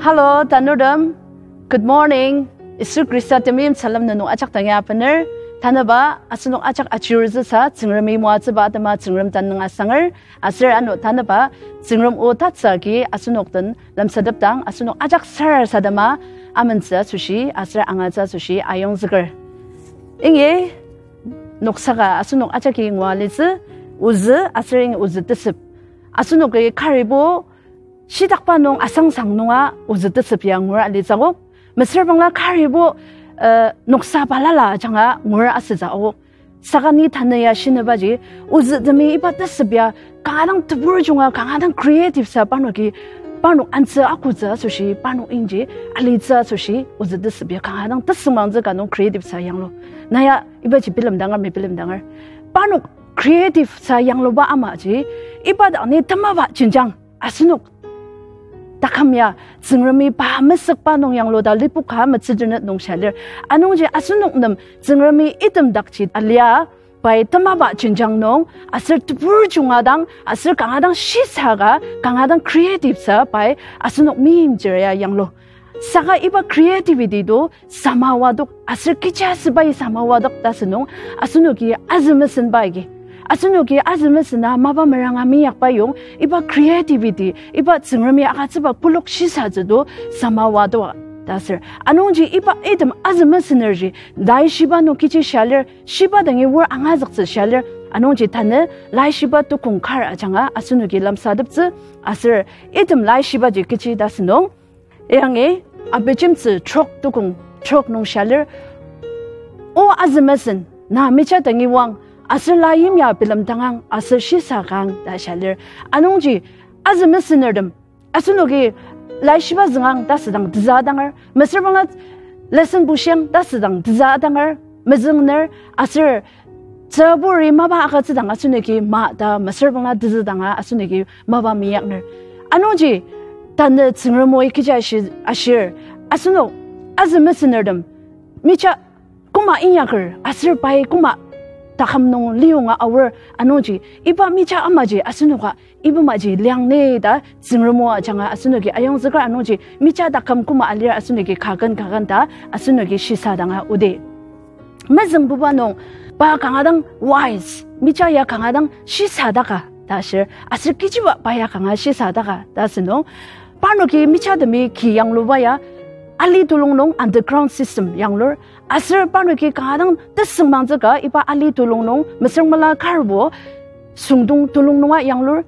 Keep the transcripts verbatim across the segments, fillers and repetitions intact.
Hello, tanurtem. Good morning. Yisu Khrista temeim salem nenok ajak dangi abener. Tanüba asenok ajak achirutsüsa Tsüngremi moatsüba atema Tsüngrem tenüng asanger. Aser ano tanüba Tsüngrem o tatsü agi asenok den lemsatepdang asenok ajak sarasadema amentsü asoshi aser angatsü asoshi ayongzüker. Ingi noksaka asenok ajaki ngua litsü, ozü aser ingi ozü tesep. Asenoki karibo shitakba nung asangsang nunga ozü tesep ya ngur alitsü akok. Mesüra bangla karibo, eh, noksa balala ajanga ngur asütsü akok. Saka ni tanü ya shinübaji, ozütemi iba tesep ya kanga dang tebur junga, kanga dang creative sa parnoki, parnok antsü akutsü asoshi, parnok inji alitsü asoshi, ozü tesep ya kanga dang tesüngmangtsü ka nung creative sa yanglu. Na ya ibaji bilemdanger, mi bilemdanger. Parnok creative sa yangluba amaji, iba dang ni temaba jenjang asenok taküm ya Tsüngremi pa mesükba nung yanglu ta Lipok ka metsütenet nung shia lir. Anungji asenok nem Tsüngremi item dakji alia, pai temaba jenjang nung, aser tebur junga dang, aser kanga dang shisa ka, kanga dang creative sa pai asenok meimchir ya yanglu. Saka iba creativity to samawa adok, aser kecha asübai samawa adok ta asünung, asenoki azü mesenba agi. Asenoki azü mesena mapa meranga meyakba yong, iba creativity, iba Tsüngremi agütsüba kolok shisatsü to samawa adoka ta aser. Anungji iba item azü mesenerji, Laishiba nung kechi shia lir, shiba dangi wor angazüktsü shia lir, anungji tanü Laishiba tukong kar ajanga asenoki lemsateptsü, aser item Laishibaji kechi ta asünung, Yangi Abijemtsü trok tukong trok nung shia lir, O azü mesen, na micha dangi oang, aser la yimya bilemdangang aser shisa kang ta shia lir. Anungji azü mesenertem, asenoki Laishiba züngang ta asüdang tezü adanger, mesüra bangla lesson bushiang ta asüdang tezü adanger, mezüngner, aser tsüburi mapa agütsüdang asenoki ma ta mesüra bangla tezü danga asenoki mapa meyakner. Anungji tanü Tsüngrem o kecha ashi-, ashir, asenok azü mesenertem micha koma inyaker, aser pai koma taküm nung liyonga aor, anungji iba micha amaji asenoka iba maji liang ni ta Tsüngrem o ajanga asenoki ayongzüker, anungji micha taküm koma alir asenoki kaken kaken ta asenoki shisa danga odi. Mezüngbuba nung, pa kanga dang wise, micha ya kanga dang shisadaka ta ashir, aser kechiba pa ya kanga shisadaka ta asünung, parnoki micha temi ki yangluba ya ali tulung nung underground system yanglur, aser parnoki kanga dang tesüngmangtsüka iba ali tulung nung mesüra bangla karbo süngdong tulung nunga yanglur,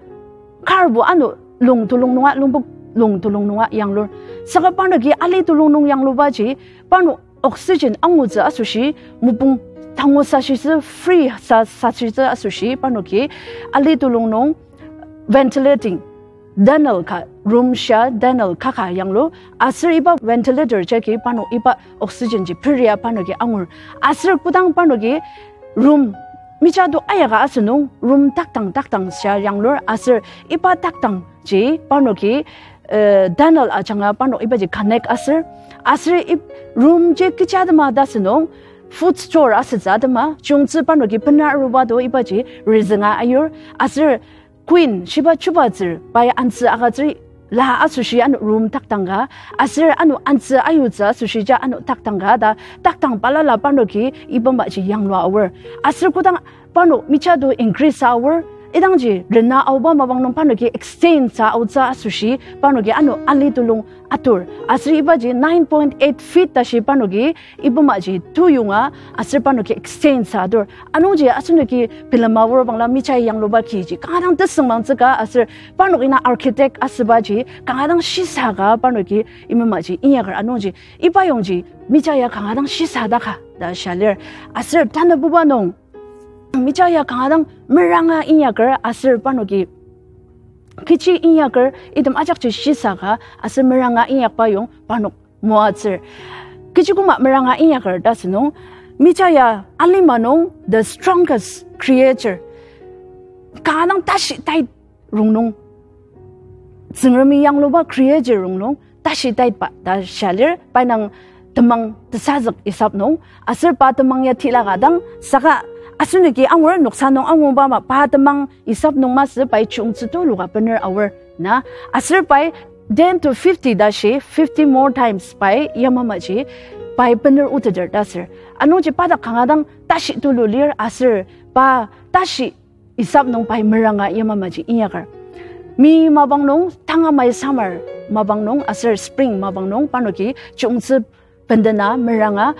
karbo ano lung tulung nunga, lungpok lung tulung nunga yanglur. Saka parnoki ali tulung nung yanglubaji, parnok oxygen angutsü asoshi, mopung tangu sashitsü, free sa, sashitsü asoshi, parnoki ali tulung nung ventilating tunnel ka, room shia tunnel kaka yanglu, aser iba ventilator jagi parnok iba oxygen ji peria parnoki angur. Aser kodang parnoki room micha to ayaka asünung, room taktang taktang shia yanglur, aser iba taktang ji parnoki, eh, tunnel ajanga parnok ibaji connect aser, aser ip-, room ji kecha atema ta asünung, food store asütsü atema, chiyungtsü parnoki bena aruba to ibaji rizünga ayur, aser queen shiba chubatsür pai antsü agütsür la asoshi ano room taktang ka, aser ano antsü ayutsü asoshi ja ano taktang ka ta, taktang balala parnoki iba maji yanglua aor. Aser kodang parnok micha to increase aor, idangji rena aoba mapang nung parnoki extend sa aotsü asoshi parnoki ano ali tulung atur. Aser ibaji nine point eight feet tashi parnoki iba maji tuyonga aser parnoki extend sa atur. Anungji asenoki bilema aor bangla micha yangluba kiji kanga dang tesüngmangtsüka aser parnok ina architect asübaji kanga dang shisa ka parnoki iba maji inyaker, anungji iba yongji micha ya kanga dang shisadaka ta shia lir. Aser tanabuba nung micha ya kanga dang meranga inyaker aser parnoki kechi inyaker item ajakji shisa ka aser meranga inyakba yong parnok moatsür. Kechi koma meranga inyaker ta asünung, micha ya alima nung the strongest creature, kanga dang tashi tait rongnung, Tsüngremi yangluba creature rongnung tashi taitba ta shia lir, pai nung temang tesazük isap nung, aser pa temang ya tilaka dang, saka asenoki angur noksa nung anguba ama pa temang isap nung masü pai chiyungtsü tuluka bener aor na, aser pai Ten to fifty tashi, fifty more times pai yamamaji pai bener oteter ta sür. Anungji pa dak kanga dang tashi tulu lir aser pa tashi isap nung pai meranga yamamaji inyaker. Mi mapang nung, tanga mai summer mapang nung aser spring mapang nung parnoki chiyungtsü bendena meranga,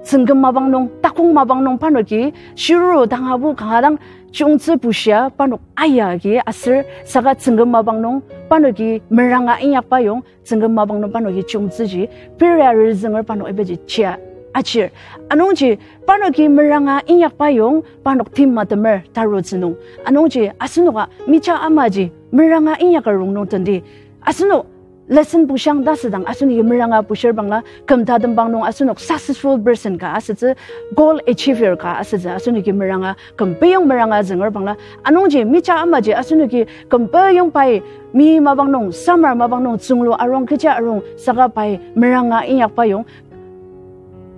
tsüngküm mapang nung, takong mapang nung parnoki shiruru tangabu kanga dang chiyungtsü bushia parnok aya agi aser saka tsüngküm mapang nung parnoki meranga inyakba yong, tsüngküm mapang nung parnoki chiyungtsüji peria rizünger parnok ibaji chia achir. Anungji parnoki meranga inyakba yong parnok timtemer tarutsü nung. Anungji asenoka mija amaji meranga inyaker rongnung tendi. Asenok lesson bushang ta südang asenoki meranga bushir bangla küm tatembang nung asenok successful person ka asütsü, goal achiever ka asütsü, asenoki meranga küm peyong meranga zünger bangla. Anungji mija amaji asenoki küm peyong pai mi mapang nung, summer mapang nung, tsünglu arung, kecha arung, saka pai meranga inyakba yong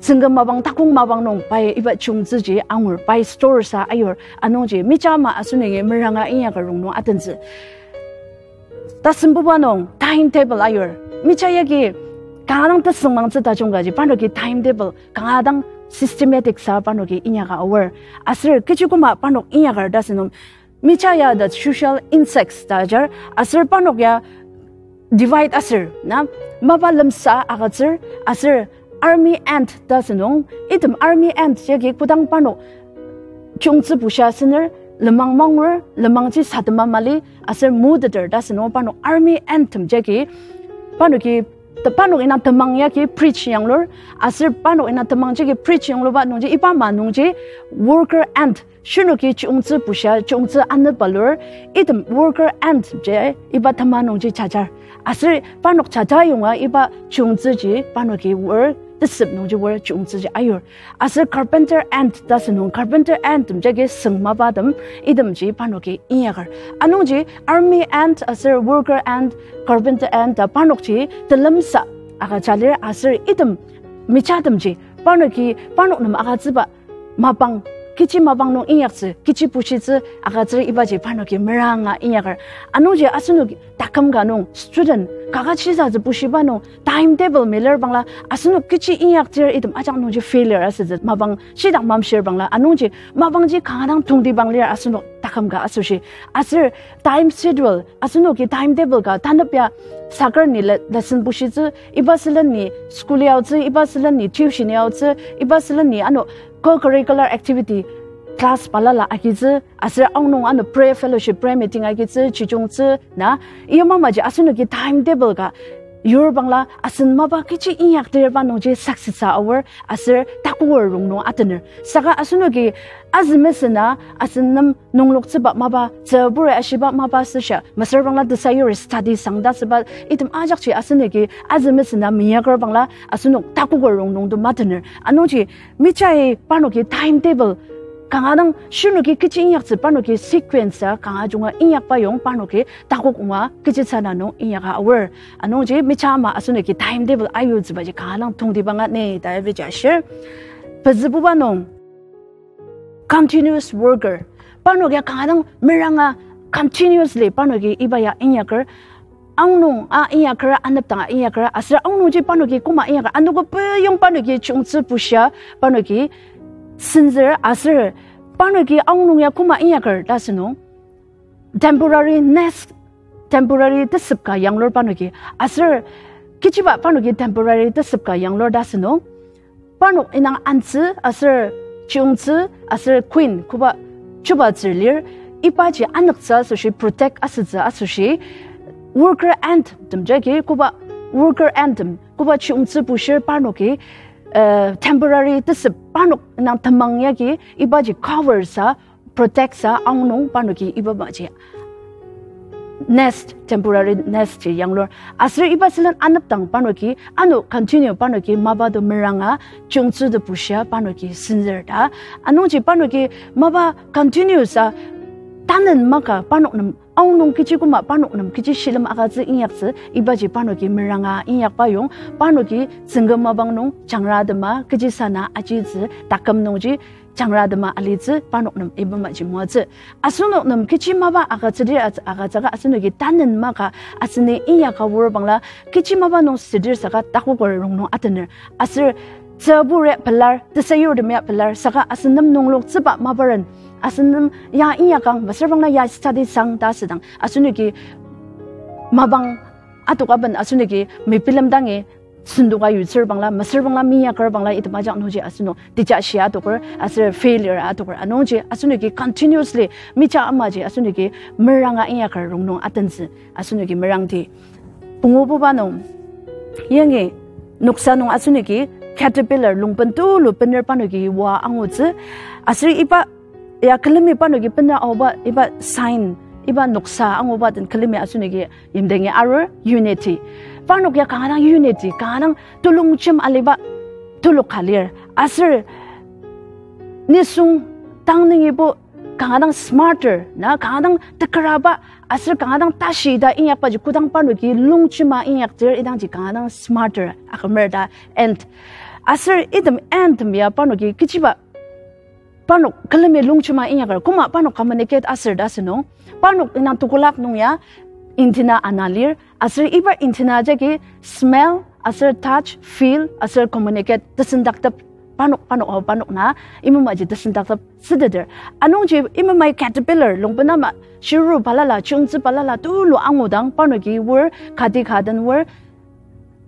tsüngküm mapang, takong mapang nung pai iba chiyungtsüji angur, pai store sa ayur. Anungji mija ama asenoki meranga inyaker rongnung atentsü. Tasembuba nung timetable ayur. Mija yagi kanga dang tesüngmangtsü tajung kaji parnoki timetable kanga dang systematic sa parnoki inyaka aor. Aser kechi koma parnok inyaker ta sünung. Mija ya the social insects ta ajar, aser parnok ya divide aser, na, mapa lemsa agütsür, aser army ant ta sünung, item army ant yagi kodang parnok chiyungtsü bushia süner, lenmang mangur, lenmangji satema mali, aser muteter ta sünung parnok army ant tem jagi, parnoki, ta parnok indang temang yagi preach yanglur, aser parnok indang temang jagi preach yangluba nungji iba ama nungji worker ant, shinoki chiyungtsü bushia, chiyungtsü anebalur, item worker ant ji iba tema nungji jajar. Aser parnok jaja yonga iba chiyungtsüji parnoki wor, tesep nungji wor chiyungtsüji ayur. Aser carpenter ant ta sünung, carpenter ant tem jagi süng mapatem, itemji parnoki inyaker. Anungji army ant aser worker ant, carpenter ant ta parnokji telemsa agüja lir aser item mijatemji parnoki parnok nem agütsüba mapang, kechi mapang nung inyaktsü, kechi bushitsü agütsür ibaji parnoki meranga inyaker. Anungji asenok taküm ka nung student kaka shisatsü bushiba nung timetable milir bangla asenok kechi inyaktsür item ajak nungji failure asütsü mapang shidak mamshir bangla anungji mapangji kanga dang tongtibang lir asenok taküm ka asoshi. Aser time schedule, asenoki timetable ka tanep ya soccer ni le-, lesson bushitsü, iba sülen ni school yaotsü, iba sülen ni tuition yaotsü, iba sülen ni ano co-curricular activity class balala agitsü, aser aonung ano prayer fellowship, prayer meeting agitsü, chijungtsü, na, iya mamaji asenoki timetable ka yur bangla asen mapa kechi inyakdirba nungji success aor aser takoker rongnung atener. Saka asenoki azü mesena asen nem nungloktsüba mapa, tsüburi ashiba mapa süsha, mesüra bangla tesayuri study sangdasüba, item ajakji asenoki azü mesena minyaker bangla asenok takoker rongnung do matener. Anungji, michai parnoki timetable kanga dang shinoki kechi inyaktsü parnoki sequence a kanga junga inyakba yong parnoki takok nunga kechi sana nung inyaka aor. Anungji micha ama asenoki timetable ayutsübaji kanga dang tongtibanga ni ta ibaji ashir. Pezübuba nung continuous worker. Parnoki kanga dang meranga continuously parnoki iba ya inyaker. Aonung a inyaker, anepdang a inyaker, aser aonungji parnoki koma inyaker, anogo peyong parnoki chiyungtsü bushia, parnoki senzür aser parnoki aonung ya koma inyaker ta asünung temporary nest, temporary tesep ka yanglur parnoki. Aser kechiba parnoki temporary tesep ka yanglur ta asünung parnok indang antsü aser chiyungtsü aser queen koba chuba tsür lir, ibaji anüktsü asoshi, protect asütsü asoshi, worker ant tem jagi koba worker ant tem koba chiyungtsü bushir parnoki, eh, temporary tesep parnok indang temang yagi ibaji cover sa, protect sa aonung parnoki iba maji nest, temporary nest ji yanglur. Aser iba sülen anepdang parnoki ano continue parnoki mapa do meranga chiyungtsü do bushia parnoki senzür ta. Anungji parnoki mapa continue sa tanen maka parnok nem aonung kechi koma parnok nem kechi shilem agütsü inyaktsü ibaji parnoki meranga inyakba yong parnoki tsüngküm mapang nung jangra atema kechi sana ajitsü taküm nungji jangra tema alitsü, parnok nem iba maji moatsü. Asenok nem kechi mapa agütsüdir ats-, agütsüka asenoki tanen maka aseni inyaka wor bangla, kechi mapa nung südir saka takoker rongnung atener. Aser tsübur ya pelar, tesayur tem ya pelar, saka asen nem nungloktsüba maparen, asen nem ya inyakang, mesüra bangla ya study sang ta asüdang, asenoki mapang atok aben asenoki mebilem dangi sendoka yutsür bangla, mesüra bangla, minyaker bangla, item ajak nungji asenok teja shia adoker, aser failure adoker. Anungji asenoki continuously, mija amaji asenoki meranga inyaker rongnung atentsü, asenoki merangdi. Pungububa nung, yangi noksa nung asenoki caterpillar lungben tulu bener parnoki oa angutsü, aser iba ya külemi parnoki bener aoba iba sign, iba noksa anguba den külemi asenoki yimdengi arur unity. Parnok ya kanga dang unity, kanga dang tulungjem aliba tuluk ka lir. Aser nisung tang nungibo kanga dang smarter, na kanga dang tekeraba, aser kanga dang tashi ta inyakbaji kodang parnoki lungjema inyakdir idangji kanga dang smarter akümer ta ant. Aser item ant tem ya parnoki kechiba parnok külemi lungjema inyaker, koma parnok communicate asür ta asünung, parnok indang tekolak nung ya antenna ana lir, aser iba antenna jagi smell, aser touch, feel, aser communicate tesendaktep, parnok, parnok, o, parnok na, imamaji tesendaktep süteter. Anungji imamai caterpillar, lungben ama, shiruru balala, chiyungtsü balala, tulu angudang, parnoki wor, kati ka den wor,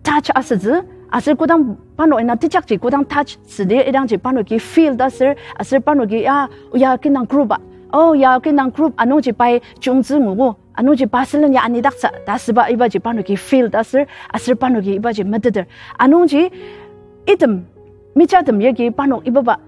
touch asütsü, aser kodang parnok ina tejakji kodang touch südi idangji parnoki feel ta asür, aser parnoki ya, ya kinang group a, o ya kinang group anungji pai chiyungtsü nguogo, anungji pa sülen ya anidaktsü ta asüba ibaji parnoki feel ta asür, aser parnoki ibaji meteter. Anungji item, mijatem yagi parnok ibaba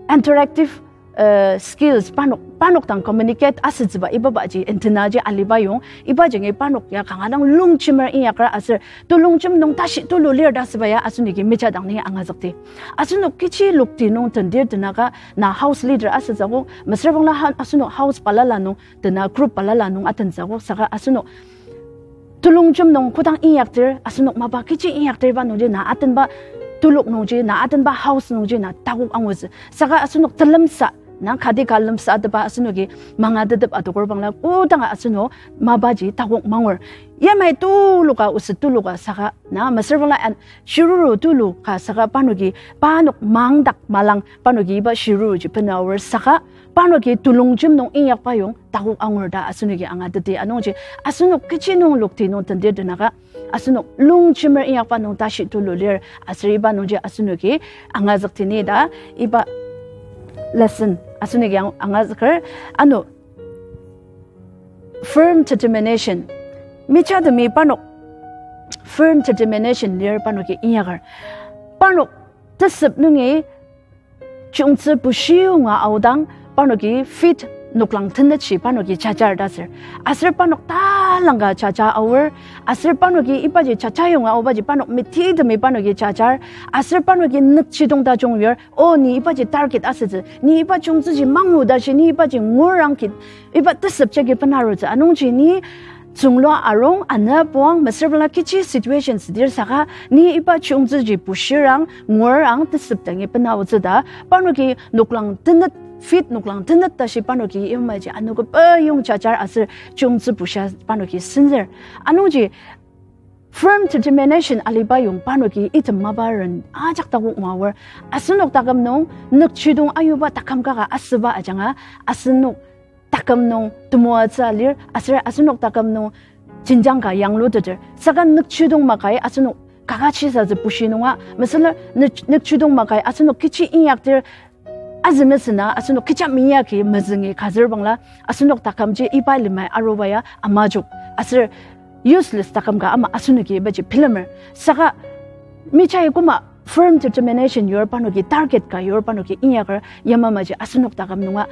interactive uh, skills, parnok, parnok dang communicate asütsüba ibabaji antenna ji aliba yong, ibaji ngi parnok ya kanga dang lungjemer inyaker aser tulungjem nung tashi tulu lir ta asüba ya asenoki mija dang ni angazükdi. Asenok kechi lokti nung tendir tenaka na house leader asütsüogo, mesüra bangla ha-, asenok house balala nung tena group balala nung atentsüogo, saka asenok tulungjem nung kodang inyakdir, asenok mapa kechi inyakdir iba nungji na atenba tuluk nungji, na atenba house nungji na takok angutsü. Saka asenok telemsa, na kati ka lemsa ateba asenoki mangatetep adoker bangla, kodanga asenok mapaji takok mangur. Yamai tuluka, oset tuluka, saka na mesüra bangla an shiruru tuluka, saka parnoki, parnok mangdak malang, parnoki iba shiruruji bena aor saka, parnoki tulungjem nung inyakba yong takok angur ta asenoki angateti. Anungji asenok kechi nung lokti nung tendir tenaka, asenok lungjemer inyakba nung tashi tulu lir, aser iba nungji asenoki angazüktini ta iba lesson asenoki ang-, angazüker. Ano firm determination. Mijatemi parnok firm determination lir parnoki inyaker. Parnok tesep nungi chiyungtsü bushiyonga aodang parnoki feet noklang tenetshi parnoki jajar ta asür. Aser parnok talangka jaja aor. Aser parnoki ibaji jajayonga aobaji parnok mititemi parnoki jajar. Aser parnoki nükjidong tajung yur. O, ni ibaji target asütsü. Ni iba chiyungtsüji mangu tashi ni ibaji ngurang ki, iba tesep jagi benarutsü. Anungji ni tsünglua arung, anapuang, mesüra bangla kechi situation südir saka, ni iba chiyungtsüji bushirang, ngurang, tesep dangi benaotsü ta, parnoki noklang tenet, feet noklang tenet tashi parnoki imaji anogo peyong jajar aser chiyungtsü bushia parnoki senzür. Anungji firm determination aliba yong parnoki item maparen ajak takok maor. Asenok taküm nung nükjidong ayuba taküm kaka asüba ajanga, asenok taküm nung temoatsü lir, aser asenok taküm nung jenjang ka yangluteter. Saka nükjidong makai asenok kakachisatsü bushi nunga, mesüla nük-, nükjidong makai asenok kechi inyakdir azü mesena asenok kecha minyaki mezüngi kazür bangla, asenok takümji iba limai aruba ya amajok. Aser useless taküm ka ama asenoki ibaji bilemer. Saka mijai koma firm determination yur parnoki target ka yur parnoki inyaker yamamaji asenok taküm nunga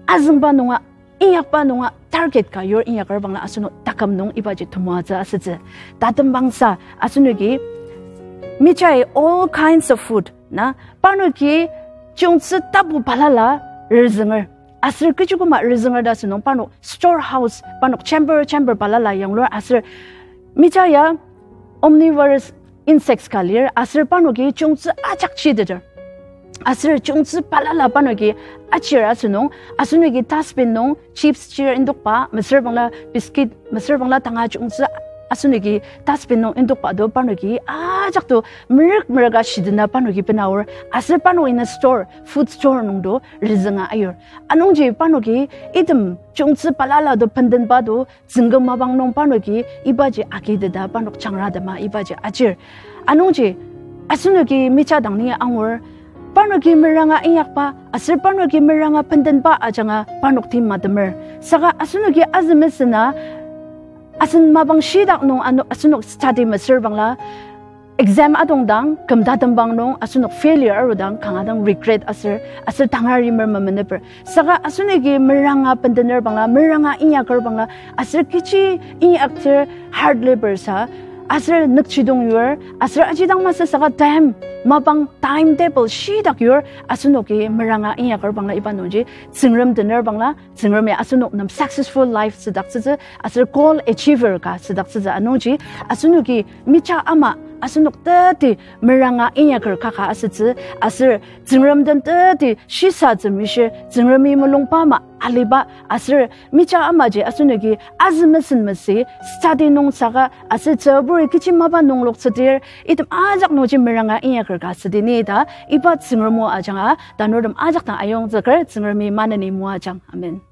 azüngba nunga inyakba nunga target ka yur inyaker bangla asenok taküm nung ibaji temoatsü asütsü. Tatembangsa asenoki mijai all kinds of food na parnoki chiyungtsü tapu balala rezünger. Aser kechi koma rezünger ta asünung parnok storehouse, parnok chamber, chamber balala yanglur aser mija ya omnivorous insects ka lir aser parnoki chiyungtsü ajak chiteter. Aser chiyungtsü balala parnoki achir asünung, asenoki dustbin nung chips chir indokba, mesüra bangla biscuit, mesüra bangla tanga chiyungtsü asenoki dustbin nung indokba to parnoki ajak to merük merüka shidena parnoki benaor, aser parnok ina store, food store nung to rizünga ayur. Anungji parnoki item chiyungtsü balala to bendenba to tsüngküm mapang nung parnoki ibaji agiteta parnok jangratema ibaji ajir. Anungji asenoki micha dang ni angur, parnoki meranga inyakba aser parnoki meranga bendenba ajanga parnok timtemer. Saka asenoki azü mesena asen mapang shidak nung ano asenok study mesür bangla exam atongdang kümta tembang nung asenok failure arudang kanga dang regret aser, aser tangar yimer memeneper. Saka asenoki meranga bendener bangla, meranga inyaker bangla, aser kechi inyakter hard labour sa, aser nükjidong yur, aser aji dang masü saka time, mapang timetable shidak yur, asenoki meranga inyaker bangla iba nungji Tsüngrem dener bangla, Tsüngremi asenok nem successful life südaktsütsü, aser goal achiever ka südaktsütsü anungji, asenoki micha ama asenok teti meranga inyaker kaka asütsü, aser Tsüngrem den teti shisatsü mishir, Tsüngremi mulungba ama aliba, aser micha amaji asenoki azü mesen mesi study nung saka aser tsüburi kechi mapa nungloktsüdir, item ajak nungji meranga inyaker ka südi ni ta, iba Tsüngrem o ajanga tanurtem ajak dang ayongzüker Tsüngremi maneni moajang. Amen.